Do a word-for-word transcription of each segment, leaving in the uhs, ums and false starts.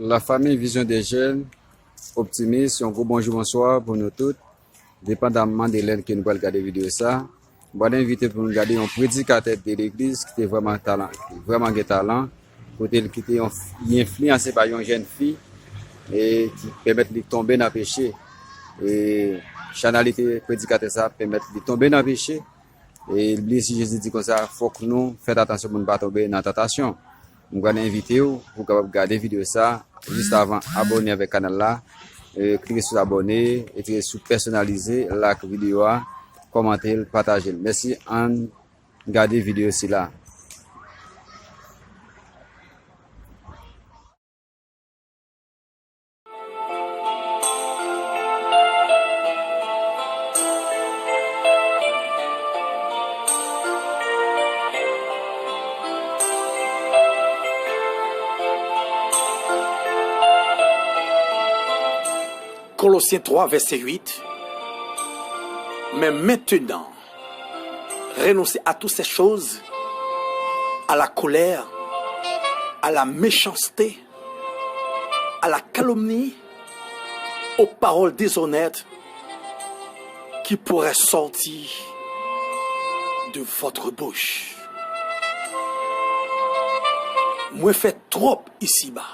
Lafanmi Vision des Jeunes, Optimis, yon gwo bonjou, bonswa pou nou tout, depandamman de lè ke nou pral gade videyo sa. M pral envite pou nou gade yon predikatè de legliz ki te vrèman talan, ki vrèman gen talan, kote l ki te yon, li enfliyanse pa yon jèn fi e ki pèmèt li tonbe nan peche. E chanalite predikatè sa pèmèt li tonbe nan peche. E li bliye si Jezi di konsa, fòk nou fè atansyon pou nou pa tonbe nan tantasyon. M pral envite w pou w kapab gade videyo sa, jis avan abòne avèk kanal la, e, klike sou abòne, e klike sou pèsonalize, like videyo a, kòmante l, pataje l. Mèsi, ann gade videyo sila. Colossiens trois, verset huit. Mais maintenant, renoncez à toutes ces choses, à la colère, à la méchanceté, à la calomnie, aux paroles déshonnêtes qui pourraient sortir de votre bouche. Mwen fè twòp isiba.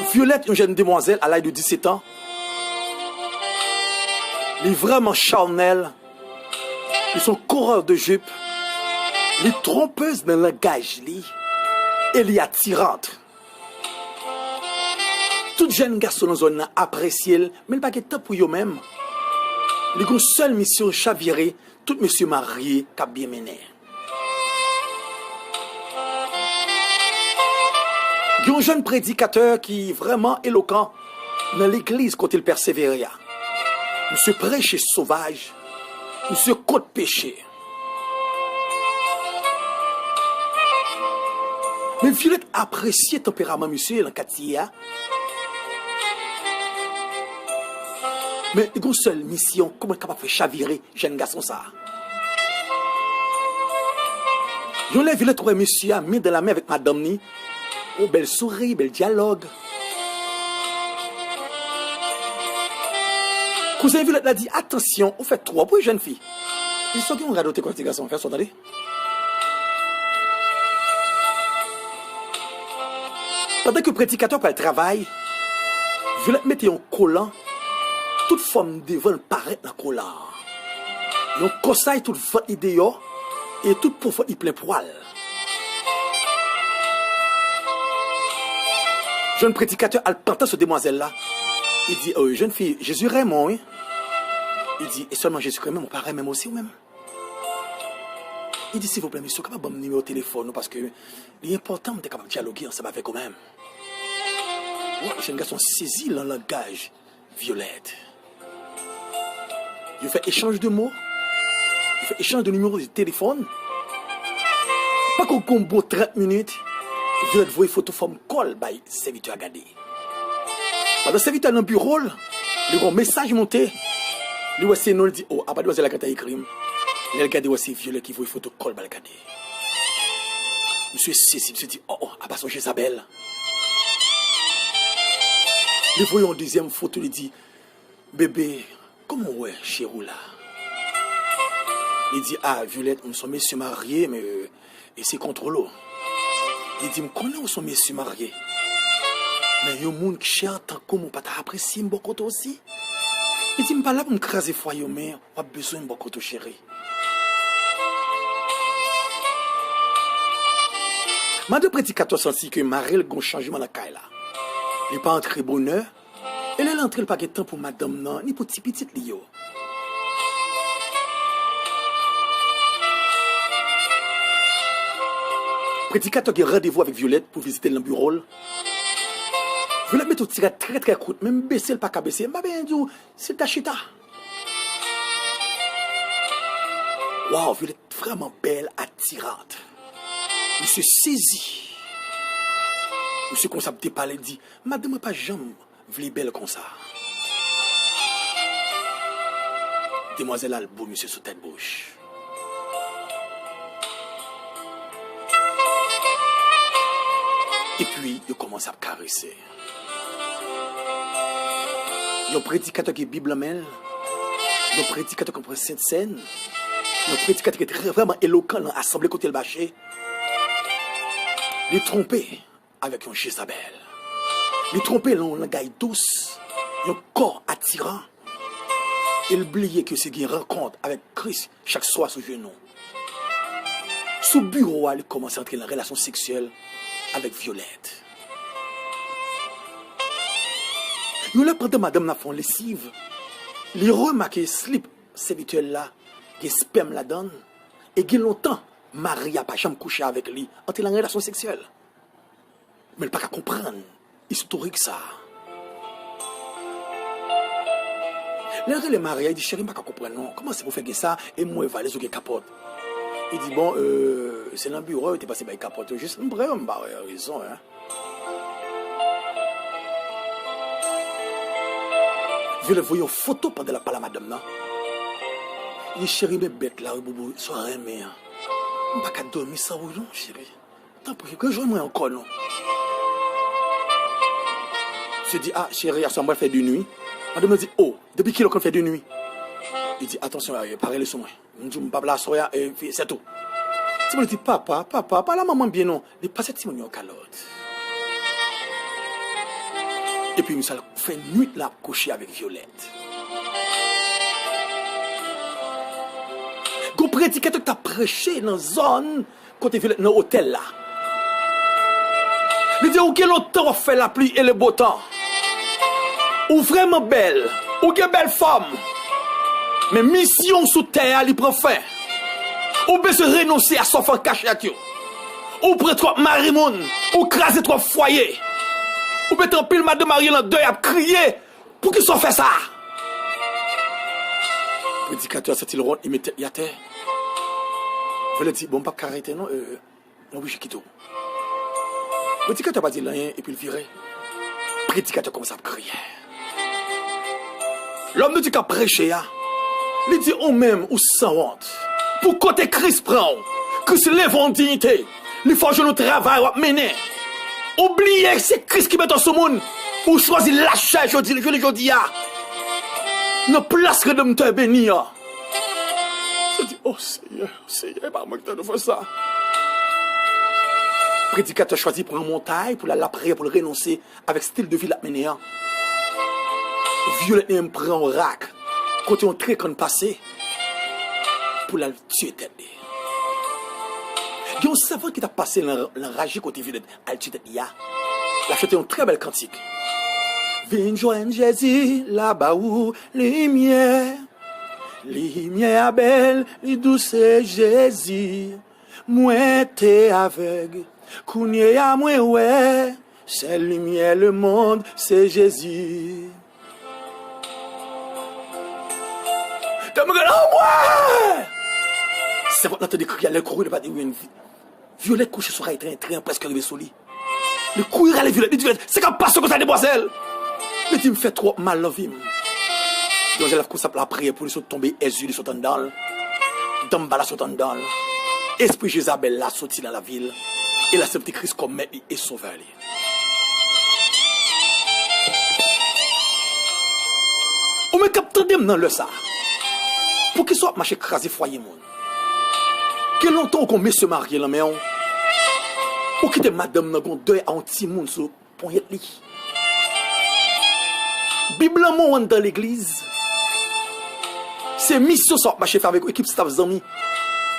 Violette, yon jèn demwazèl a laj de disetan, li vrèman chanèl, li se yon kourè de jip, li twonpez nan langaj li, e li atirant. Tout jèn gason nan zòn nan apresye l, men li pa gen tan pou yo menm. Li gon sèl misyon, chavire tout mesye marye k ap byen mennen. Gen yon jèn predikatè ki vrèman elokan nan legliz kote l pèsevere a. Misye preche sovaj, misye kont peche. Men Violette apresye tanperaman misye nan katye a. Men li gon sèl misyon, kòman l kapab fè chavire jèn gason sa a. Yon lè Violette wè mesye a men dan la men avèk madanm ni, o bèl souri, bèl dyalòg. Kouzen Violette la di, "Atansyon, ou fè twòp wi, jèn fi." Li di, "Sa w gen yon radote kòm ti gason, fè sa w tande." Pandan ke predikatè pral travay, Violette mete yon kolan, tout fòm devan l parèt nan kolan an. Yon kòsay tout vant li deyò, e tout po vant li plen pwal. Jèn predikatè al pantan sou demwazèl la. Li di, "O, jèn fi, Jezi renmen w, wi." Li di, "E sèlman Jezi ki renmen m, ou pa renmen m osi ou menm?" Li di, "Silvouplè, mesye, ou kapab ban m nimewo telefòn ou, paske li enpòtan m te kapab dyaloge ansanm avèk ou menm." Waw, jèn gason sezi nan langaj Violette. Yo fè echanj de mo, yo fè echanj de nimewo de telefòn. Pako gon bon trant minit, Violette voye foto fòm kò l bay sèvitè a gade. Pandan sèvitè a nan biwo l, li wè yon mesaj monte. Li wè se non, li di, "O, apa demwazèl la gentan ekri m?" Lè l gade, wè se Violette ki voye foto kò l ba l gade. Misye sezi, misye di, "O, o, apa se yon Jezabèl?" Li voye yon dezyèm foto, li di, "Bebe, kòman w wè cheri w la?" Li di, "A, Violette, m se yon mesye marye, men, e se kontwole w." Li di, "M konnen w se yon mesye marye, men yon moun ki chè tankou m ou pa ta apresye m bò kote w osi?" Li di, "M pa la pou m kraze fwaye w, men w ap bezwen m bò kote w, cheri." Madan predikatè santi ke mari l gen yon chanjman nan kay la. Li pa antre bonè, e lè l antre, l pa gen tan pou madanm nan, ni pou ti pitit li yo. Predikatè gen randevou avèk Violette pou vizite l nan biwo l. Violette mete yon ti rad trè, trè kout, menm bese l pa ka bese. M pa bezwen di w si l ta chita. Waw, Violette vrèman bèl, atirant. Misye sezi. Misye kòmanse ap depale, li di, "Madanm mwen pa janm vle bèl konsa." Demwazèl la al bo misye sou tèt bouch. Epi yo kòmanse ap karese. Yon predikatè ki gen Bib nan men l, yon predikatè ki konprann Sentsèn, yon predikatè ki trè vrèman elokan nan asanble kote l mache, li twonpe avèk yon Jezabèl. Li twonpe nan yon langay dous, yon kò atiran, e l bliye ke se gen rankont avèk Kris chak swa sou jenou. Sou biwo a, li kòmanse antre nan relasyon seksyèl avèk Violette. Yon lè, pandan madanm nan ap fè yon lesiv, li remake slip sèvitè l la gen spèm ladan l, e gen lontan mari a pa janm kouche avèk li, antre nan relasyon seksyèl. Men l pa ka konprann istorik sa a. Lè l rele mari a, li di, "Cheri, m pa ka konprann non. Kòman se pou fè gen sa, e m wè valiz ou gen kapòt?" Li di, "Bon, euh, se nan biwo yo te pase bay kapòt yo, jis m pran yo, m pa wè rezon, en." Violette voye yon foto pandan l ap pale a madanm nan. Li di, "Cheri, men bèt la, wi, boubou, sa w renmen an. M pa ka dòmi san ou non, cheri." Tanpri, rejwenn mwen ankò non. Misye di, "Ah, cheri, aswè m pral fè de nwi." Madanm nan di, "Oh, depi kilè w konn fè de nwi?" Li di, "Atansyon, eh, pa rele sou mwen. M di w m p ap la aswè a, e, sètou." Timoun nan di, "Papa, papa, pale a manman byen non." Li pase timoun yon kalòt. Epi misye al fè nwit la ap kouche avèk Violette. Gon predikatè ki t ap preche nan zòn kote Violette nan otèl la. Li di, "Ou gen lontan w ap fè lapli e le bo tan. Ou vrèman bèl. Ou gen bèl fòm. Men misyon w sou tè a, li pran fen. Ou bezwen renonse a sa w fè an kachèt yo. Ou pran twòp mari moun. Ou kraze twòp fwaye. Ou mete anpil madanm marye nan dèy ap kriye. Poukisa w fè sa?" Predikatè a santi l wont, li met tèt li atè. Violette di, "Bon, m p ap ka rete non, euh, m oblije kite w." Predikatè a pa di l anyen, epi l vire. Predikatè a kòmanse ap kriye. Lòm de Dye k ap preche a, li di, "Ou menm, ou sanwont. Pou kote Kris pran w, Kris leve w an diyite. Li fè w jwenn yon travay w ap mennen. Ou bliye se Kris ki mete w sou moun. Ou chwazi lachè jodi, jounen jodi a, nan plas Redanmtè beni an." Misye di, "O Seyè, o Seyè, e pa mwen ki ta dwe fè sa." Predikatè chwazi pran montay pou l al lapriyè, pou l renonse avèk stil de vi l ap mennen an. Violette li menm pran yon rak kote yon trekann pase pou l al tiye tèt li. Gen yon sèvant ki t ap pase nan, nan raje kote Violette al tiye tèt li a. L ap chante yon trè bèl kantik. "Vin jwenn Jezi, l a ba ou limyè. Limyè a bèl, li dous, se Jezi. Mwen te avèg, kounye a mwen wè. Sèl limyè lemonn, se Jezi." Tèlman ke l anmwe! Sèvant lan tande kri a, lè l kouri, li pa te wè Violette kouche sou kay tren, tren an prèske rive sou li. Li kouri rale Violette, li di Violette, "Sa k ap pase w konsa, demwazèl?" Li di, "M fè twòp mal nan vi m." Demwazèl la kòmanse ap lapriyè pou li sot tonbe, èzye li sot anndan l, danmbala sot anndan l. Espri Jezabèl la soti nan lavi l, e l aksepte Kris kòm mèt li e sovè li. Ou menm k ap tande m nan lè sa a, poukisa w ap mache kraze fwaye moun? Gen lontan ou gon mesye marye nan men w, ou kite madanm nan gon dèy a yon timoun sou ponyèt li. Bib lan men w anndan legliz. Se misyon sa w ap mache fè avèk yon ekip staff zanmi.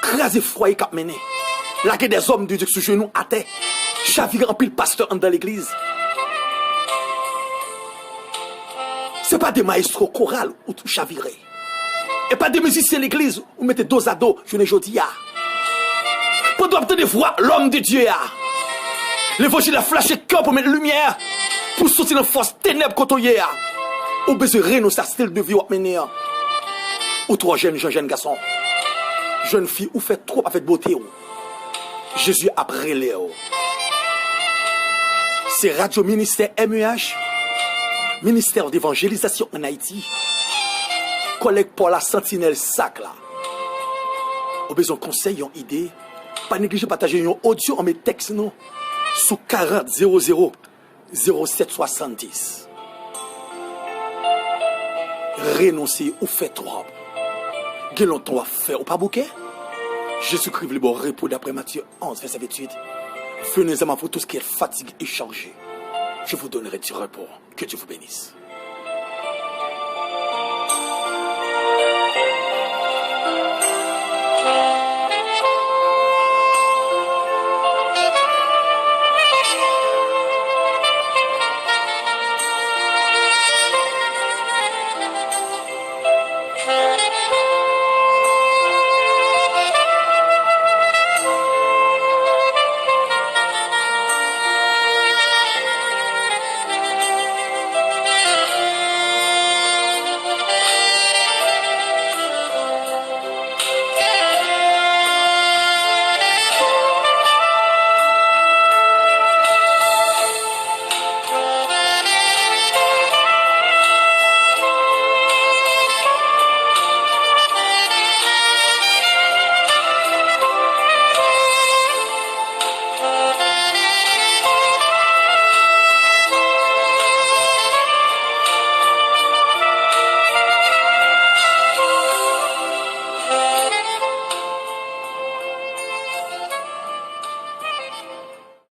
Kraze fwaye k ap mennen. Lage dèzòm de Dye sou jenou atè. Chavire anpil pastè anndan legliz. Se pa de mayestwo koral ou, ou chavire. E pa de mizisyen legliz ou mete dozado jounen jodi a. Pandan w ap tande vwa lòm de Dye a, levanjil la flache kè w pou met limyè, pou soti nan fòs tenèb kote w ye a. Ou bezwen renonse a stil de vi w ap mennen an. Ou twò jèn, jèn, jèn gason. Jèn fi, ou fè twòp avèk bote w. Jezi ap rele w. Se radyo ministè M E H, Ministère d'Évangélisation en Haïti, kòlèg pa w la, santinèl sak la. Ou bezwen konsèy, yon ide? Pa neglije pataje yon odyo anba tèks nou sou karant zewo zewo zewo sèt swasanndis. Renonse ou fè twòp. Gen lontan w ap fè ou pa bouke. Jezikri vle ba w repo daprè Matye onz, vèsè venntuit. Venez à moi, vous tous qui êtes fatigués et chargés. Je vous donnerai du repos. Que Dieu vous bénisse.